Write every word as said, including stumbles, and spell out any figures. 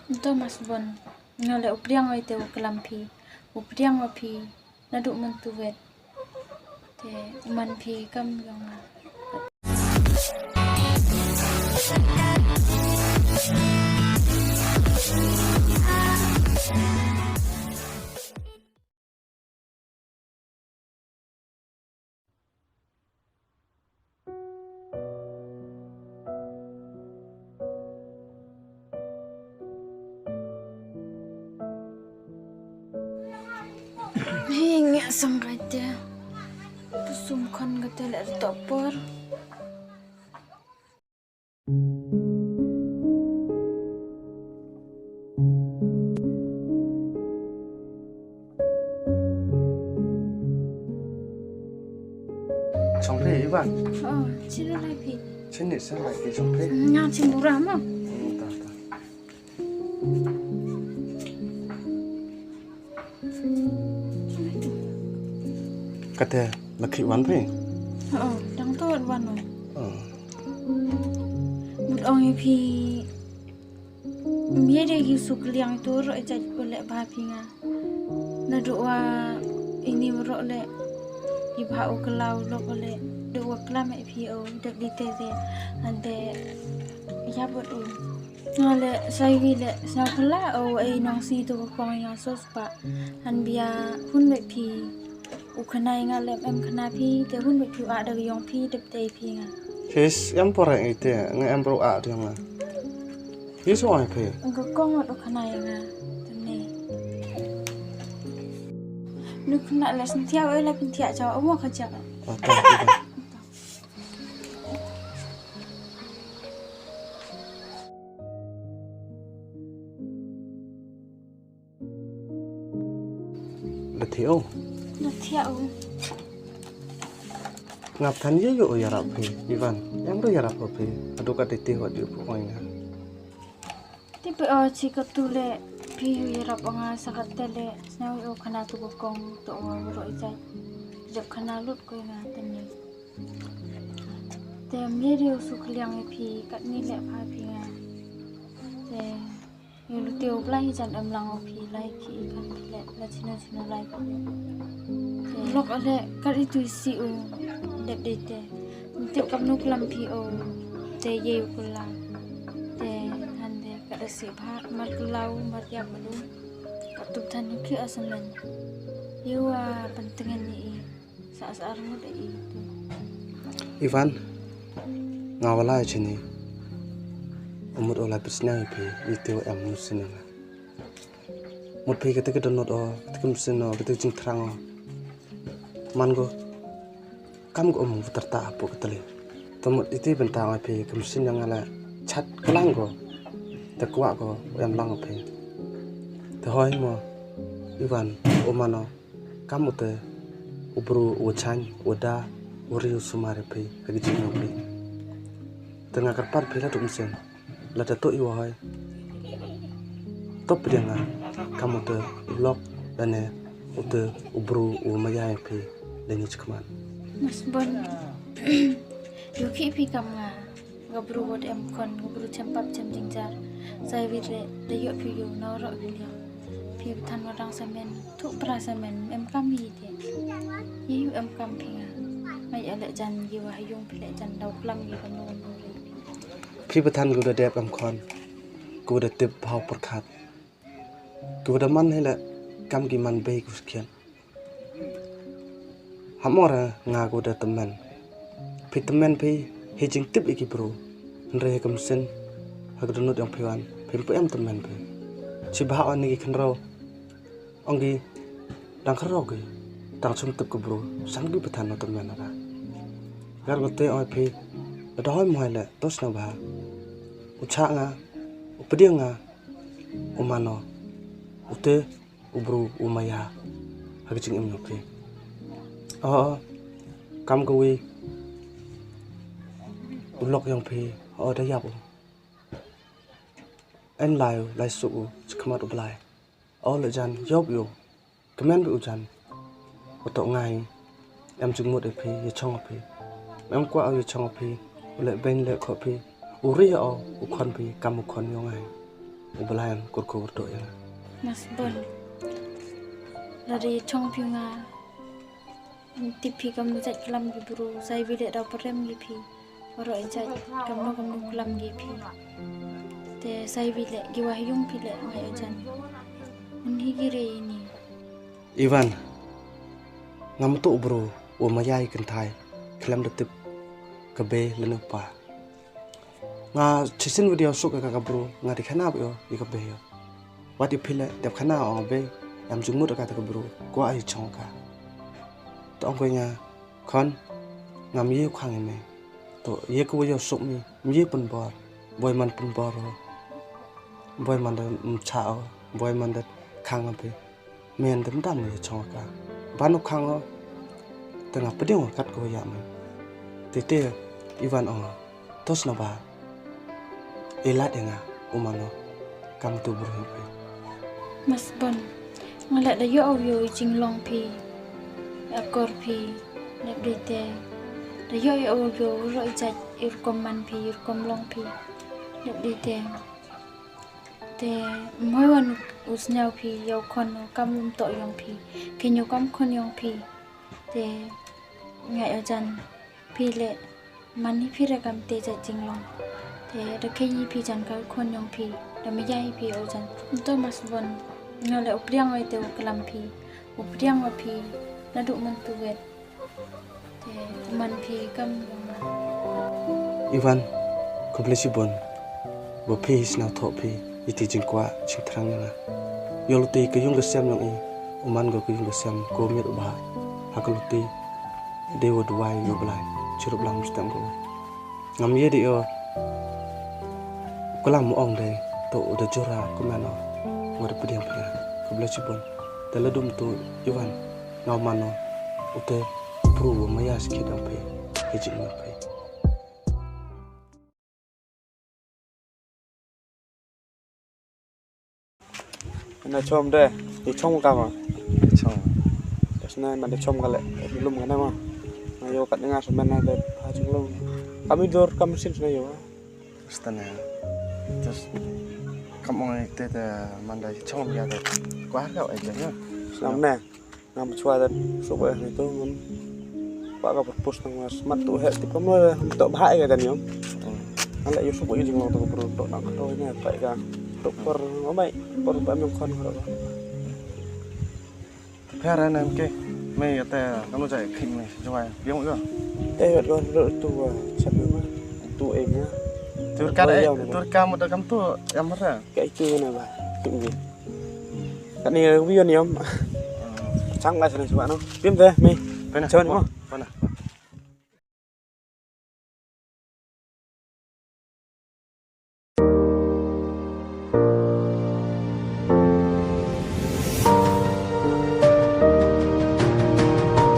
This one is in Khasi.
Thomas Bon, nga leh u pdiang oi te u klam phi, u pdiang wa phi naduh mynta wet. Te u man phi kam yong nga. Hi ngi sang kate. Pusum khon kate le to por. Chong phi iba? Oh, chini lai phi. Chini sa lai phi chong phi. Nga chini mura ma. Hmm, ta ta. Kate la khih wan phi? Oh, dang to wan wan. Oh. Mut ong ïa phi. Mia de ki suk liang tur ejat u leh ba phi nga. Naduh wa ini mro le. Iba u klau lok le. Duh wa klam e phi o dep di te te. Ante ya bot u. Nga le sai wi le sna kala o ei nong si tu ko kong nga sos pa. Han bia hun le phi. U khnai nga le em khna phi te hun le phi u a da yong phi dep te phi nga. His em por ai te nga em bro a de nga. His wa phi. Nga kong u khnai nga. Tene. Nu khna le sntia o la pin tia cha o mo kha cha. Oh, ta, ta. La thiah u. La thiah u. Nga than ye yo yarap phi, Ivan. Yang ro yarap phi. Adu ka titi wat yu pu oi nga. Ti pe o chi ka tu le phi yu yarap nga sa ka te le. Sna yu khana tu ko kong to o ro ijai. Jap khana lut ko nga tani. Te meri u suk liang phi kat ni le pha phi nga. Te Ïa lute u Blai hi jan em lang u phi lai ki i kan phi le la chino chino lai ki. Te lok ale kar itu isi u dep dei te. Nte u kam nu klam phi u te ye u kula. Te han de ka da si bha mar kula u mar yak malu. Ka tup than yu ki asamen. Yu a pentengen ni i. Sa sa ar ngut i tu. Ivan, nga wala chini. Umut ola bisna phi i te em musin nga. Mut phi kete ke donot o, kete ke musin o, kete ke jingthrang o. Man go, kam go um vutar ta apu ketali. Te mut iti bentang phi ke musin nga la chat kelang go. Te kwah go em lang phi. Te hoi mo, Ivan, umano. Kam ute u bru u chang u da u riu sumar phi ha ki jingim phi. Te nga kyrpad phi la tuk mynsiem la da to i wahai. Top dia nga kam ute u lok da ne ute u bru u maya phi da ni chikman. Mas bon. Yu ki phi kam nga. Nga bru wat em khon, nga bru chem pap chem jingjar. Sai wi re, da yok phi yu, na ro wi liang. Phi bthan wa dang samen, thuk pra samen, em kam hi te. Ye yu em kam phi nga. Ngai ale jan ye wa hayung phi le jan dau klam ye kam no no re. Phi bthan gu da dep em khon, gu da tip bhau pyrkhat. Gu da man hi le, kam ki man bei gu skhian. Hamor nga gu da temen. Phi temen phi hi jingtip iki bru. Hynre hi kumsin ha ka dunut yong phi wan phi mpu em temen phi. Chi bha on iki khynro. Ong gi dang khynro gi dang chum tip ki bru. Sang gi pathan no temen ara. Gar gu te oi phi da hoi moi le tos na bha. U cha nga u pdiang nga u mano u te. U bru u maya ha ka jingim yong phi. O kam ka wi u lok yong phi o da yap u. En lai u lai suk u chi khmat u Blai. O le jan yop u kmen bi u jan. U to ngai. Em jingmut e phi ya chong phi. Em kwah ya chong phi. U le ben le kho phi. U ri ya o u khon phi kam u khon yong ngai. U Blai un kyrkhu kyrdoh ïa nga. Mas Bon. Lada ïa chong phi nga. Tip phi kam nu jait klam ki bru, sa iwi leh da u pyrem ki phi. Baroh i jait kam nu kam nu klam ki phi. Te sa iwi leh ki wah yung phi leh ngai ajan. Un hi ki re ini. Ivan, ngam tu bru, u mayai kynthai, khlem da tip ka bei lane u pa. Nga chisien video suk ka ka bru, nga di khana ba ïo, ïa ka bei ïo. Wat ïa phi leh, dep khana ong bei, ïam jingmut ka ta ka bru, kwah ïa chong ka. To ong ko ïa nga, khon, ngam ïa u khang ïa me. To ïa ka wa ïa suk mi, mi ïa pynbor, boi man pynbor o. Boi man da mcha o, boi man da khang o bei. Men dam dam ïa chong ka. Ban u khang o. Te nga pdiang o kat ko ïa me. Te te Ivan ong. Tos na ba. Ilat ïa nga u mano. Kam tu bru hi pe. Mas Bon. Nga leh da ïoh ïoh i jinglong phi. Akor phi. Leh dei te. Da ïoh ïoh ïoh ro i jait i rukom man phi, i rukom long phi. Leh dei te. Te moi wan u sñiaw phi ïa u khon u kam lum toh yong phi. Ke ñiu kam khon yong phi. Te ngai ajan phi leh man hi phi re kam te jait jinglong. Te da ke ñi phi jan ka u khon yong phi. Da me ïa hi phi ajan. Nto Mas Bon nga leh u priang oi te u klam phi. U priang oi phi. Na du man tu wet. Te man phi kam. Ivan, khublei shibun. Ba phi hi sñiawthoh phi ïa ti jingkwah jingthrang ïa nga. Ïa lute ka yung ka sem yong i, u man ko ka yung ka sem ko miet u bha. Ha ka lute dei wa duwai ïa u Blai chirup lang mustem ko. Ngam ïa dei ïa u klam ong dei to u da jura ko mano. Wa da pdiang phi nga. Khublei shibun. Te la dum tu Ivan. Nga u mano u te pru u maya skit ong phi. He jing ong phi. Na chom de, i chom ka ma. Chong. Tasna ma de chom ka le, lum ka na ma. Na yo kat nga semen na de pa ching lum. Kami dor kam sin na yo. Stana. Just kam ong te te manda chong ya de. Kwa ka ai je na. Snam ne. Ngam chwa dan so ba ni to ngan. Ba ka purpose nang mas mat tu he ti pam la to ba hai ka dan yom. Ala yu so ba yu jing lo to pro to nang to ne pa ka. To por ngamai por ba mem khon ko. Pher na em ke. Me ya te kamu jai khim me jawai biang yo. Te yo don lo tu wa cham ma. Tu em ya. Tur ka tur ka mo da kam tu ya mara. Ka itu na ba. Tu. Kat ni ka video ni om. Chang ka sini cuba no. Pim te mi. Pena. Cuba ni mo. Pena.